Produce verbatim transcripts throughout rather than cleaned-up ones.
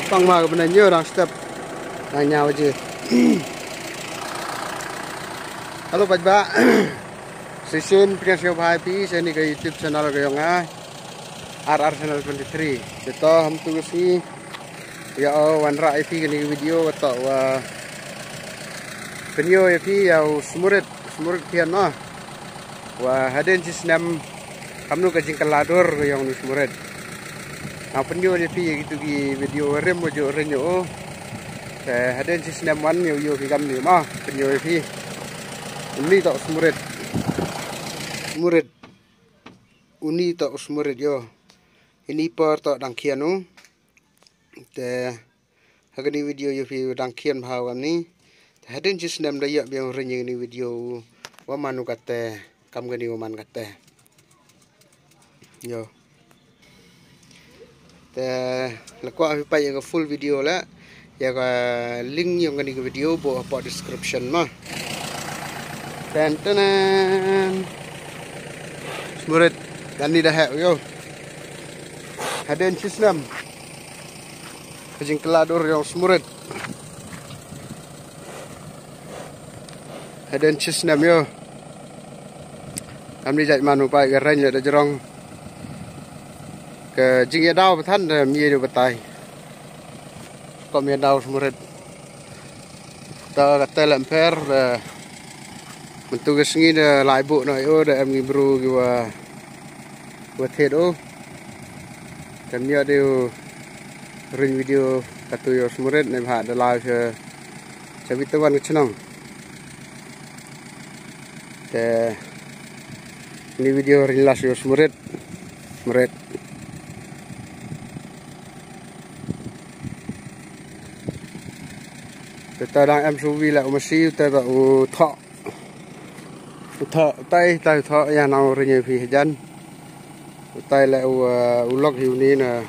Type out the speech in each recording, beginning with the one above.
Pang ma ka bnai ñiew dang step. Dang ñiew je. Hello paidbah. Shisien pynïasoh bha ïa phi cha ini ka YouTube channel ka yong nga, R R Channel twenty-three. Cheto ham tu ka sngi, ïa o wanrah ïa phi kani ka video wa toh wa pynïoh ïa phi ïa u Smurit, Smurit Khian ma. Wa hadien chi snem kamnu ka jingkylla dur ka yong u Smurit. Nga pynïoh ïa phi ïa kitu ki video wa rim wa jooh rim ïa u. Te hadien chi snem wan ïa u, ïa u phi kamni ma, pynïoh ïa phi. Uni toh u Smurit. Smurit. Uni toh u Smurit ïo. Ini por toh dang khian u. Te ha kani video ïoh phi dang khian bha u kamni. Te hadien chi snem da ïoh biang ring ïa kani video wa man u kate, kam kani wa man kate. Ïo. Te la kwah phi peit ïa ka full video la, ïa ka link yong kani ka video booh hapoh description ma. Ten ten. Smurit, kani da heh ïo. Hadien chi snem. Ka jingkylla dur yong u Smurit. Hadien chi snem ïo. Kamni jait man u pait ka reng le da jrong. Ka jingïadaw pathan da mih ïa u batai. Kam ïadaw u Smurit. Ta kate lem pher da. Mynta ka sngi da lai booh noh ïo, da em ki bru ki wa, wa thied u. Te ym ïoh de u ring video katu ïa u Smurit neibhah da lai cha, cha Witawan ka chnong. Te ini video ring last ïa u Smurit. Smurit. Te ta dang em suwi la u masi, te ba u Thoh. U Thoh, tai, tai u Thoh, ïa nang u ring ïa phi hajan. U tai le u, uh, u lok hi u ni na.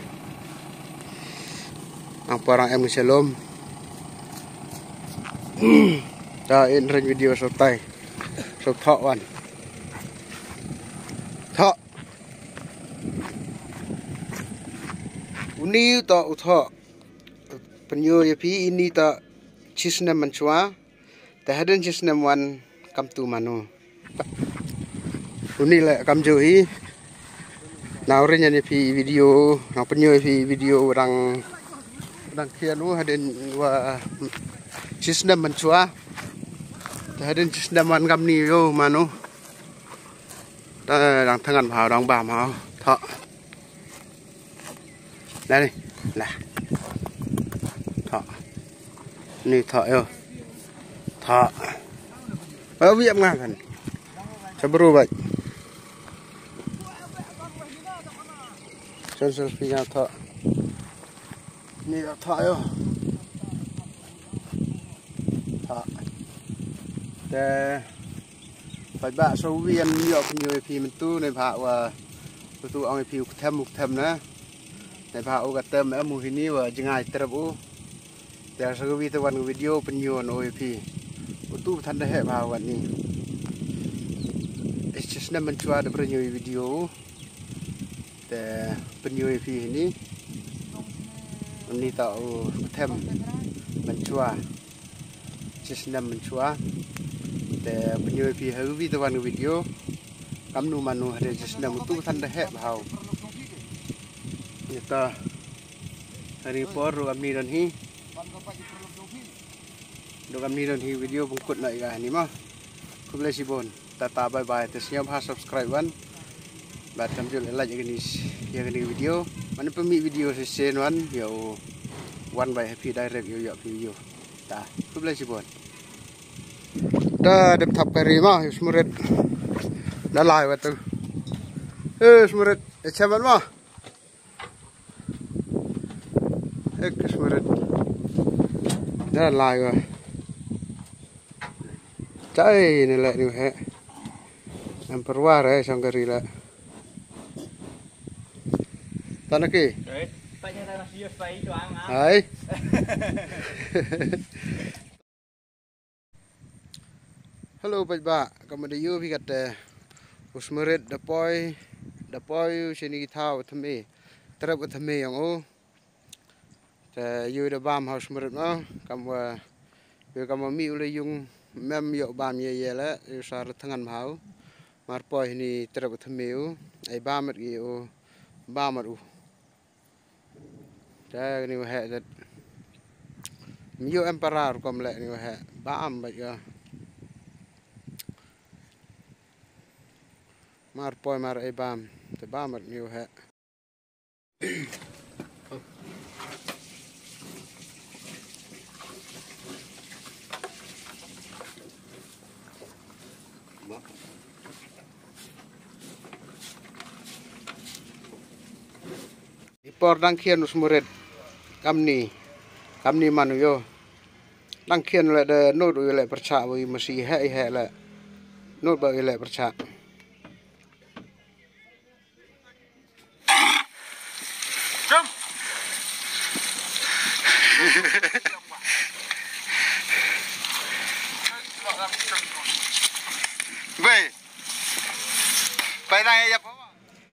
Ang parang em shalom. Ta in ring video so tai. So Thoh wan. Thoh. Uni toh u Thoh. Pynïoh ïa phi ini toh chi snem mynchwa. Te hadien chi snem wan kamtu mano. Uni le kamjooh hi. Nang ring ïa phi video, nang pynïoh ïa phi video dang, dang khian u hadien wa chi snem mynchwa. Te hadien chi snem wan kamni ïo mano. Ta dang thngan bha, dang bam ha. Thoh. Lah ni. Lah. Thoh. Ni Thoh ïo. Thoh. Ba wi am nga kan. Sa bru bai. Chan selfie nga Thoh. Ni Thoh ïo. Thoh. Te Paidbah, sa wi em ïoh pynïoh ïa phi myntu neibhah wa, wa tu ong ïa phi u kthem, u kthem na. Neibhah u kthem em u hini wa jngai trep u. Te sa wi te wan video pynïoh no ïa phi. U tu than da heh bha wan ni. Chi snem mynchwa da pynïoh ïa video. Te pynïoh ïa phi hini. Ni ta u kthem mynchwa. Chi snem mynchwa. Te pynïoh ïa phi ha wi te wan video. Kamnu mano hadien chi snem u tu than da heh bha u. Ita. Hari por ru kamni don hi. Ru kamni don hi video bungkut na ïa ka ni ma. Khublei chibun. Tata, bye bye. Te sñiawbha subscribe wan. Bad kamjooh le like ïa kani, ïa kani video. Mane pynmih video shisien wan, ïoh wan bha ïa phi direct ïoh ïoh phi ïoh. Ta, khublei chibun. Ta dep thap kari ma, ïoh Smurit. Da lai wa tu. Eh, Smurit, eh, chairman ma. Ek Smurit. Da lai wa. Chai ni le ni he. Em perwar eh song kari le. Tana ki. Hai. Hello, paidbah, kamwa da yoo phi kate, u Smurit da poi, da poi u chini ki thaw thymme, trep ka thymme yong u. Te yoo da bam haw Smurit ma, kam wa, yoo kam wa mi u le yung, mem yoh bam ye ye le, yoo sa re thngan bha u. Mar poi hini trep u thymme u, ei bam mat ki u, bam mat u. Te ni wa he dat. Mi yoh em para rukom le ni wa he, bam bat ka. Mar poi mar ei bam, te bam mat mi wa he. I por dang khian u Smurit. Kamni. Kamni man u yoo. Dang khian le de nut u le percha u i masi he i he le. Nut ba u le percha. Bei. Pai dang ya.